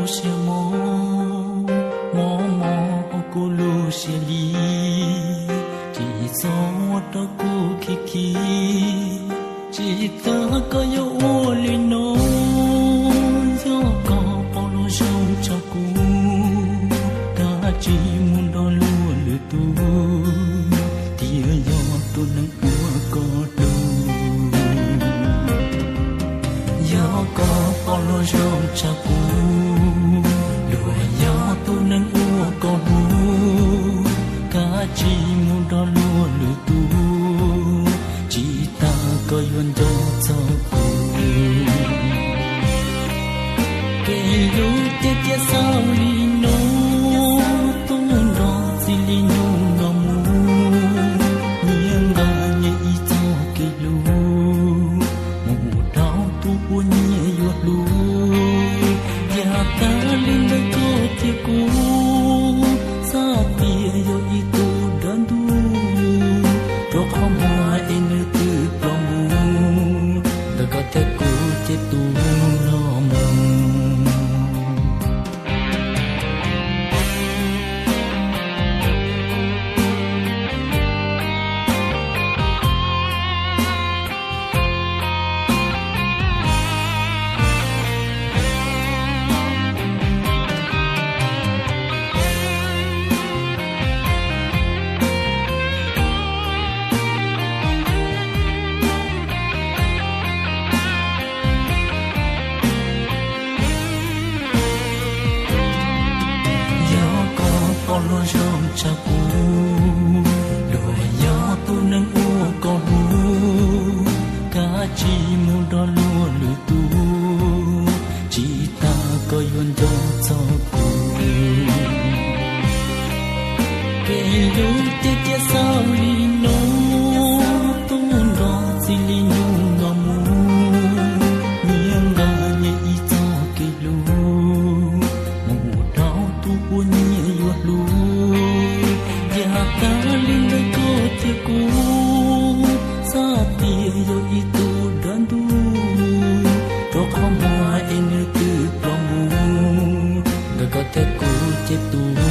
siab mob, mob mob ua kuv lub siab li, tsis txhob ua rau kuv khib khib, tsis tas koj yuav ua li no, yog koj pom los zoo tshaj kuv, kav tsij mus nrog luag lwm tus, thiaj yog tus neeg uas koj hlub. Yog koj pom los zoo tshaj kuv, luag yog tus neeg uas koj hlub, kav tsij mus nrog luag lwm tus, tsis tas koj yuav nco txog kuv. Kev hlub ces cia xaus li no, tub nrog txij li hnub no mus, nyias nqa nyias ib txoj kev hlub, mus dhau tus uas nyias yuav hlub. Yam tag li ntawd koj thiab kuv, xav tias yog ib tug dab ntub, rau qhov muaj es nws twb ploj mus, ntawm koj thiab kuv ces tus no mus. Yog koj pom los zoo tshaj kuv, luag yog tus neeg uas koj hlub, kav tsij mus nrog luag lwm tus, tsis tas koj yuav nco txog kuv. Kev hlub ces cia xaus li no, tub nrog txij li hnub no mus, nyias nqa nyias ib txoj kev hlub, mus dhau tus uas nyias yuav hlub. Yam tag li ntawd koj thiab kuv, xav tias yog ib tug dab ntub, rau qhov muaj es nws twb ploj mus, ntawm koj thiab kuv ces tus